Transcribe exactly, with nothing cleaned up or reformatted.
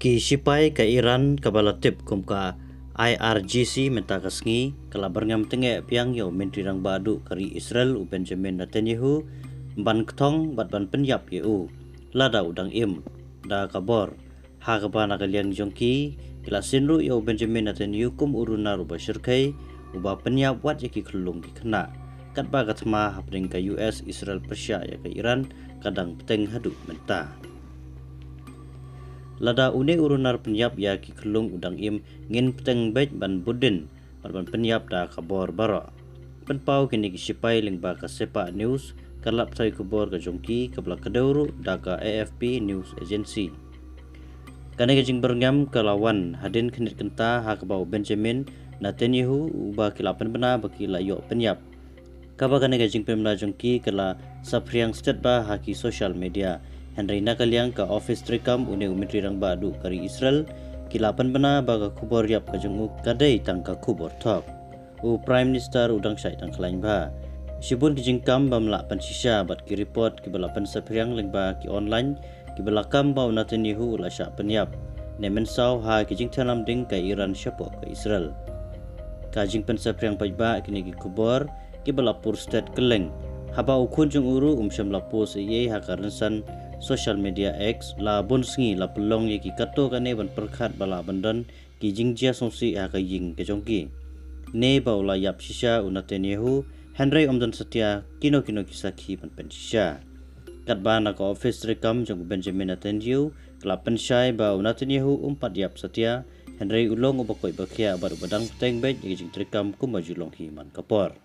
Ki shipai ka Iran kaba la tip kum ka I R G C mynta ka sngi ka la byrngem tyngeh biang ïa u Myntri Rangbah Duh ka ri Israel u Benjamin Netanyahu ban kthong bad ban pynïap ïa u lada u dang im da ka bor, ha kaba na ka liang jong ki ki la sien ruh ïa u Benjamin Netanyahu kum u runar uba shyrkhei uba pynïap wat ïa ki khyllung ki khynnah, katba ka thma hapdeng ka U S Israel pyrshah ïa ka Iran ka dang bteng haduh mynta. Lada une u runar pynïap ïa ki khyllung u dang im, ngin bteng beit ban bud dien bad ban pynïap da ka bor baroh. Pynpaw kine ki shipai lyngba ka Sepah News, ka lad pathai khubor ka jong ki kaba la kdew ruh da ka A F P News Agency. Kane ka jingbyrngem ka la wan hadien khyndiat kynta ha kaba u Benjamin Netanyahu uba ki la pynbna ba ki la ïoh pynïap, kaba kane ka jingpynbna jong ki ka la saphriang stet bha ha ki social media. Hynrei na ka liang ka office treikam une u Myntri Rangbah Duh ka ri Israel ki la pynbna ba ka khubor ïap ka jong u ka dei tang ka khubor thok. U Prime Minister u dang shait dang khlaiñ bha. Shibun ki jingkam bym lah pynshisha bad ki report kiba la pynsaphriang lyngba ki online kiba la kam ba u Netanyahu u la shah pynïap ne mynsaw ha ki jingthnam ding ka Iran shapoh ka Israel. Ka jingpynsaphriang paidbah kine ki khubor kiba la pur stet kylleng, haba u khun jong u ruh um shym la post ei ei ha ka rynsan social media X, la bun sngi la pynlong ïa ki katto katne ban pyrkhat ba lah ban don ki jingjia sngewsih ha ka ïing ka jong ki, ne ba u la ïap shisha u Netanyahu, hynrei um don satia kino kino ki sakhi ban pynshisha. Katba na ka office treikam jong u Benjamin Netanyahu ka la pynshai ba u Netanyahu um pat ïap satia, hynrei u long uba koit ba khiah bad uba dang bteng beit ïa ka jingtreikam kumba ju long hi man ka por.